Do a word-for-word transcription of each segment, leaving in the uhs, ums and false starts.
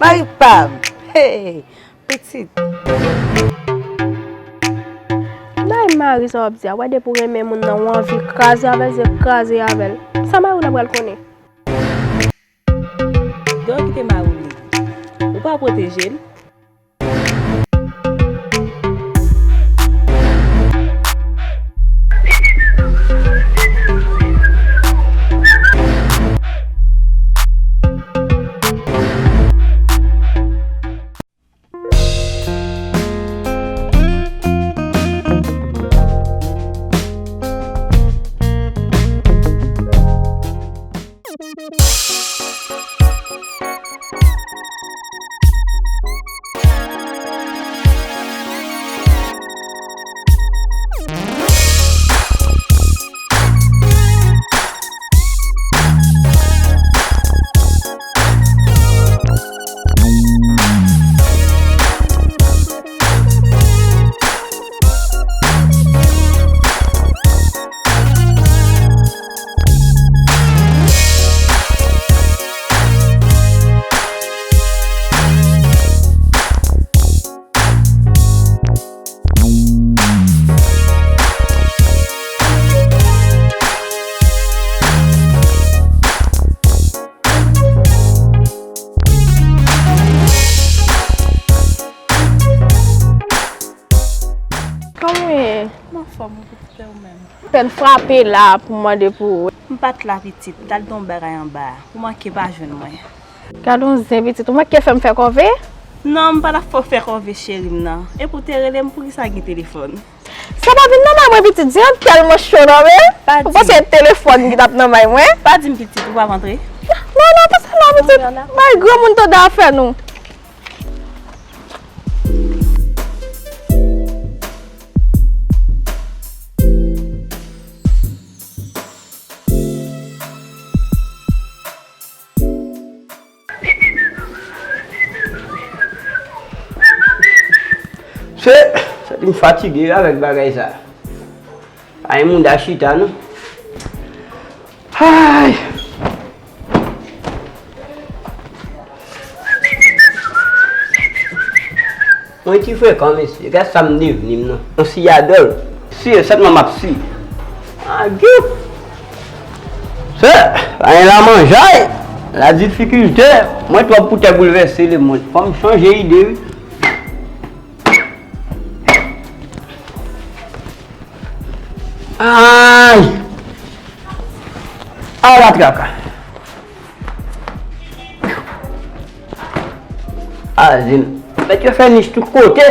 Mari pa m. Hey, pitit. Bay mari sa w ap di a. Wè depi w renmen moun nan, w anvi kraze avè l, se kraze avè l. Sa mari w la pral konnen? Gade w kite mari w li. Ou pa pwoteje l. Kòman w ye? M anfòm wi, pitit, e ou menm? Pèn frape la pou mande pou ou. M pa t la, pitit. M t al gen yon bagay anba a. Ou manke pa jwenn mwen. Gad yon zen, pitit. Ou manke fè m fè kòve? Non, m pa t ap fè w fè kòve, cheri m nan. Epi w te rele m, poukisa gen telefòn? Sa pa vin nan may mwen, pitit. Zen an tèlman cho nan men. Pa di. Ou panse se telefòn ki t ap nan may mwen? Pa di m, pitit, ou p ap antre? Non, non, pa sa non, pitit. Bay granmoun tande afè nou. Se, se m fatige avèk bagay sa. Pa gen moun da chita, non. Ay! Mwen ti frekan, mesye. Gad sa m devni m nan. Yon siyadòl. Siye, sèlman m ap siye. Adyè! Se, pa gen lamanjay, ladifikilte. Mwen twòp pou tè boulvèse lemonn. Fò m chanje ide, wi. Ay! Ala traka! Azin. Mèt yo fè nich tout kote.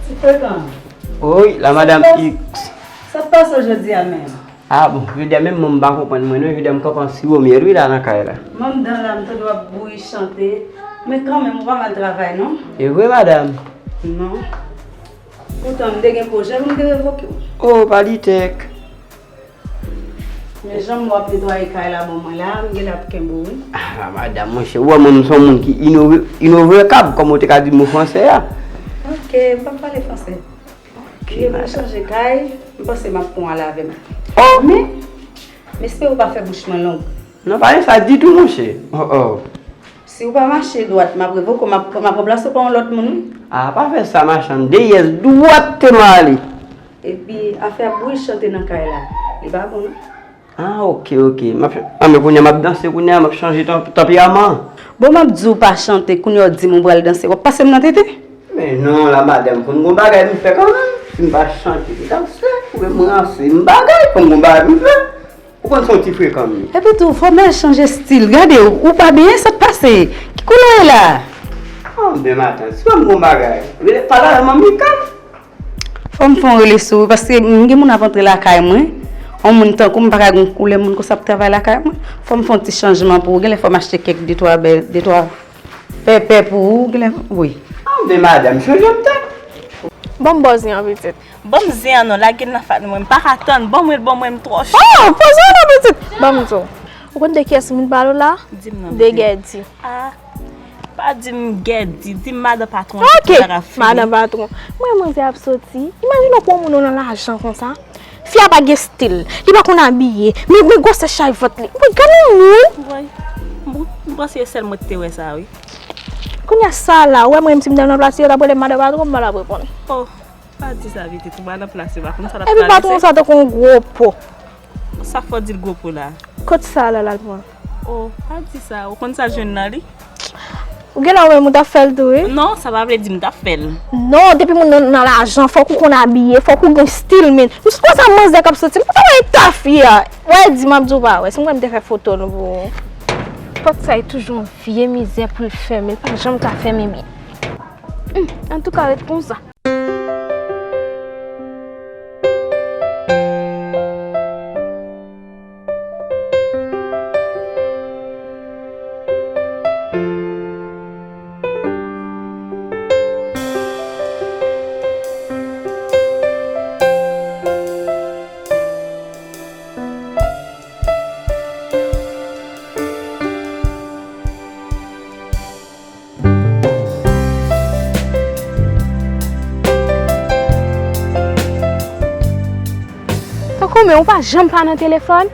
Ti frekan. Wi, la madam X. Sa k pase w jodi a menm? Ah bon, jodi a menm mwen m pa konprann mwen non, jodi a m kanpe an siwo myèl wi la nan kay la. Manm dan la, m tande w ap bouyi chante, men kanmenm ou pa mal travay non. E vre madam? Non. Poutan m te gen pwojè pou m te revoke w. Oh, pa di tèk. Men jan m wè w ap netwaye kay la ban mwen la, m genlè ap kenbe w wi. Ah, la madam, monchè, ou wè mwen, m se yon moun ki inove-, inovekab, kòm ou te ka di mo fransè a. Ok, m p ap pale fransè. Ok, m vin chanje kay, m panse m ap pran w ale avè m. Oh! Men, m espere w pa fè bouch mwen long. Non, pa gen sa ditou, monchè. Oh, oh. Si w pa mache dwat, m ap revoke w, m ap, m ap ranplase w pa yon lòt moun wi. Ah, pa fè sa, machann. Deyès, dwat te m ale. Epi, afè bouyi chante nan kay la, li pa bon non. Ah, ok, ok. M ap, ah, men kounye a m ap danse, kounye a m ap chanje tan-, tanperaman. Bon, m ap di w pa chante, kounye a w di m ou pral danse, w ap pase m nan tete? Men non, la madam, fò m gon bagay m fè kanmenm. Si m pa chante, m danse, ou wè m ranse, m bagay, fò m gon bagay m fè. Ou konn se yon ti frekan m ye. Epi tou, fò m al chanje estil. Gade w, ou pa byen, sa k pase? Ki koulè w ye la? Ah, men matant, si w wè m gon bagay, rele pale avè manmi Kab. Fò m fè yon rele sou ou, paske m gen moun ap antre lakay mwen. Yon moun tankou m pa ka gen yon koulè moun konsa ap travay lakay mwen. Fò m fè yon ti chanjman pou ou. Genlè fò m achte kèk de twa bèl, de twa pèpè pou ou. Genlè, wi. Ah, men madanm, chonje m tèt. Ban m ba w zen an, pitit. Ban m zen an non, lage l nan fat mwen. M pa ka tann. Ban mwen l, ban mwen l, m twò cho. Oh, poze w non, pitit. Ban m di w. Ou konn de kiyès m vin pale w la? Di m non, pitit. De Gèdi. Ah. Pa di m Gèdi, di m madan patwon an ki ap fini. Ok, madan patwon. Mwen, manzè ap soti. Imajine w pran moun ou nan lajan konsa. Fi a pa gen stil. Li pa konn abiye. Men, men gwosè chay vant li. Mwen, gade moun! Woy, m, m panse se sèl mwen ki te wè sa, wi. Kounye a sa la, ou wè mwen menm si m te nan plas li, yo t ap rele m madan patwon, m pa t ap reponn. Oh, pa di sa pitit, ou pa nan plas li, ou pa konn sa l ap travèse. Epi patwon sa tankou yon gwo po. Sa fò di l gwo po la. Kot sa la, l al pran? Oh, pa di sa, ou konn sa l jwenn nan li? Ou genlè ou menm ou t ap fè l tou, wi. Non, sa pa vle di m t ap fè l. Non, depi moun nan, nan lajan, fòk ou konn abiye, fòk ou gen stil, men. M sou konsa manzè k ap soti, m pa wè eta fi a. Wè, di m ap di w pa wè, si m kwè m te fè foto nou pou ou. Pòt sa e toujou yon vye mizè pou l fèmen, l pa janm ka fèmen byen. Hum, antouka, ret konsa. Tonton, men ou pa janm pa nan telefòn?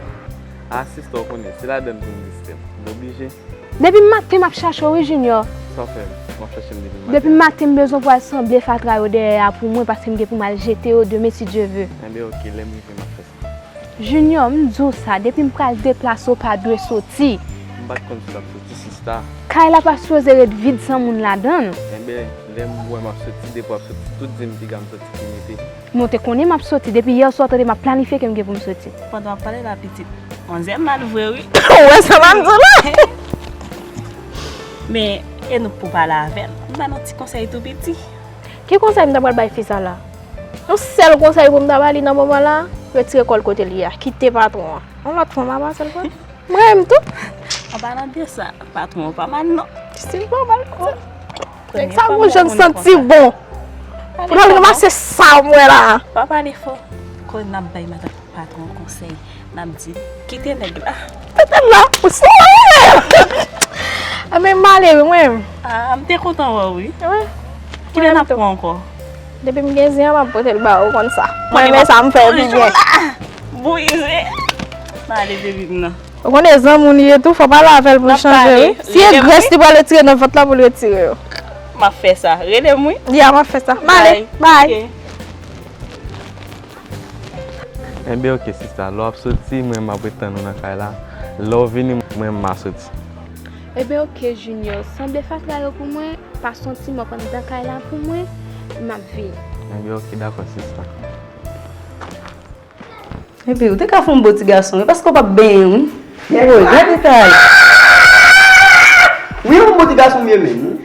A, sista, w konnen, se ladann pou m egziste. M oblije. Depi maten m ap chache w, wi, Junior. Sa w fè m? W ap chache m depi maten. Depi maten, m bezwen pou al sanble fatra yo dèyè a pou mwen, paske m gen pou m al jete yo demen, si Dye ve. Enben, oke, lè m rive, m ap fè sa. Junior, m di w sa, depi m pral deplase, w pa dwe soti. M pa t konn si w t ap soti, sista. Kay la pa sipoze ret vid san moun ladan l. Enben, lè m wè m ap soti, depi w ap soti, tout di m piga m soti ki mete. Men w te konnen m ap soti, depi yè swa w tande m ap planifye ke m gen pou m soti. Pandan w ap pale la, pitit, manzè mal vre, wi. Ou wè sa m ap di w la? Men, e nou k pou pale avè l. M ba nou ti konsèy tou piti. Ki konsèy m ta pral bay fi sa la? Yon sèl konsèy pou m ta ba li nan moman la, retire kò l kote l ye a, kite patwon an. Yon lòt fanm a pase l pran. M renmen m tou. An palan de sa, patwon an pa mal non. Stil pa mal non. Nèg sa gon jan santi bon. Pou l al ranmase sa m wè la. Pa pale fò. Kote n ap bay matant patwon konsèy, n ap di, kite nèg la. Kite l la. Ou sou mwen. A men m ale wi mwen. A, m te kontan wè w wi. Kilè n ap pran ankò? Depi m gen zen an, m ap pote l ba ou, ou konn sa. Mwen renmen sa m fè pi byen. Brize. M ale, baby m nan. Ou konnen zanmi w li ye tou, fò pale avè l pou l chanje wi. Si e grès li pral retire nan vant la pou l retire yo. M ap fè sa. Rele m wi. Ya, m ap fè sa. M ale. Bye. Enben oke sista, lè w ap soti, mwen m ap ret tann ou nan kay la. Lè w vini, mwen m a soti. Enben oke Junior, sanble fatra yo pou mwen, pase yon ti mòp anndan kay la pou mwen, m ap vini. Enben oke, dakò sista. Epi ou te ka fè yon bon ti gason wi, paske w p ap benyen wi. Woy, gade kay. Wi, yon bon ti gason m ye menm wi.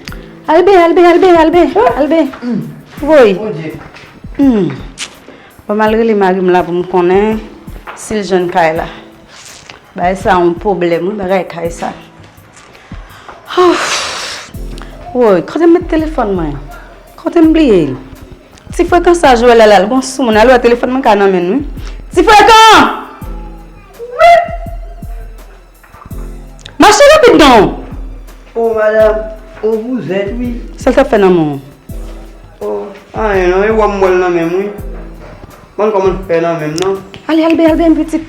Albe, Albe, Albe, Albe, Albe. Woy. Bondye. Hmm. Bon, m al rele mari m la pou m konnen si l jwenn kay la. Bagay sa yon pwoblèm wi, bagay kay sa. Woy, kote m met telefòn mwen? Kote m bliye l? Ti frekan sa jwe la la, l gon sou moun, al wè telefòn mwen ka nan men l wi. Ti frekan! Mache rapid non! Oh, madame, oh, vous êtes, wi. Sa l t ap fè nan men w? Oh, anyen non, e wè m wè l nan men m, wi. Bann kòman fè nan men m, non? Ale, Albe, Albe, m pitit.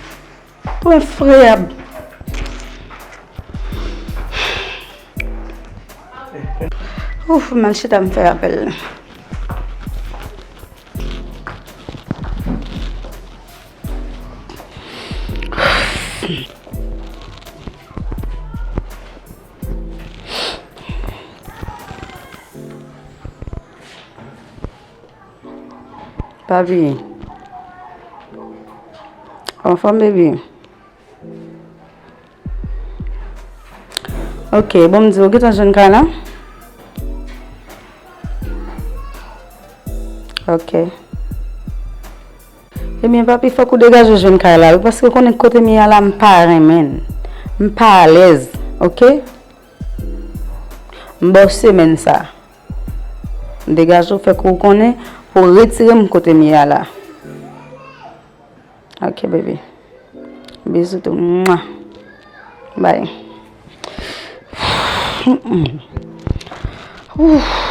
Ou enfreyab. Ouf, m al chita m fè apèl la. Papi. Anfòm, baby? Ok, bon, m di w, ou gentan jwenn kay la? Ok. Ebyen, papi, fòk ou degaje w jwenn kay la, wi, paske w konnen kote m ye a la, m pa renmen l. M pa alèz, ok? M ba w semèn sa. Degaje w, fè kou w konnen, pou w retire m kote m ye a la. Ok, baby. Bizou tou. Mwa. Bye. Ouf.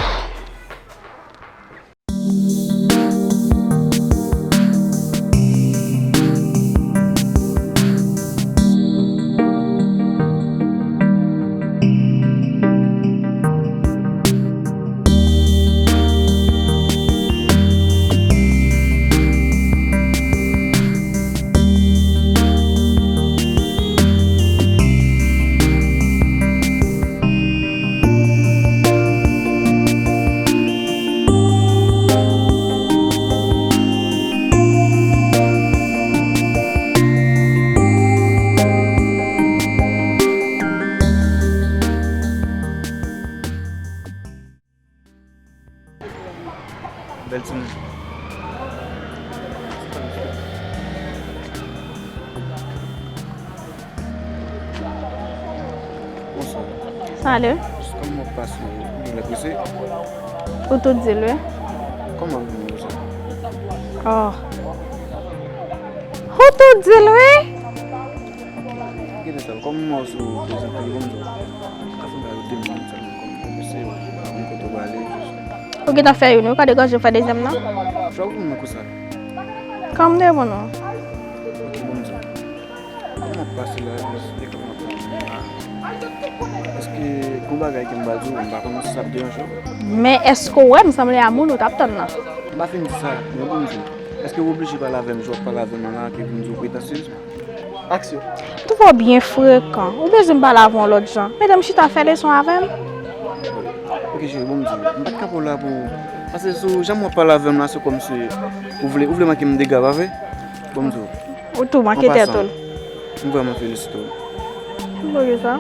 Bèl timoun. Bonswa. Salut. Kòman w ap pase? Ou lè prese? Ou tou di l, wi. Kòman w ap vin konsa? Oh. Ou tou di l, wi. Gade sa, kòman w ap sou prezante l konsa? Ka fè bagay de moun sèlman kòm konpese, ou pa konn kote w prale. Ou gentan fè youn, wi, ou ka deranje w fè dezyèm nan? Chwa ou pou mwen konsa. Kòm de moun, non. Ok, bon, m di. Kòman w ap pase la, epi e kòman w ap pase la? Èske gon bagay ke m ba di w, m pa konnen si sa ap deranje w? Men èske w wè m sanble a moun ou t ap tann nan? M pa fin di sa, men bon, m di, èske w oblije pale avè m jan w ap pale avè m an la, ke pou m di w pretansyez? Aksyon. M twouve w byen frekan. Ou bezwen m pale avè w yon lòt jan. Mete m chita fè leson avè m? Ok, cheri, bon, m di w, m pa t ka pou la pou, paske sou jan w ap pale avè m la, se kòmsi ou vle, ou vle manke m dega, pa vre? Bon, m di w. Ou tou manke tèt ou. An pasan, m vrèman felisite w. Poukisa?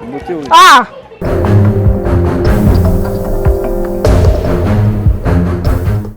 Bote w ye. Ah!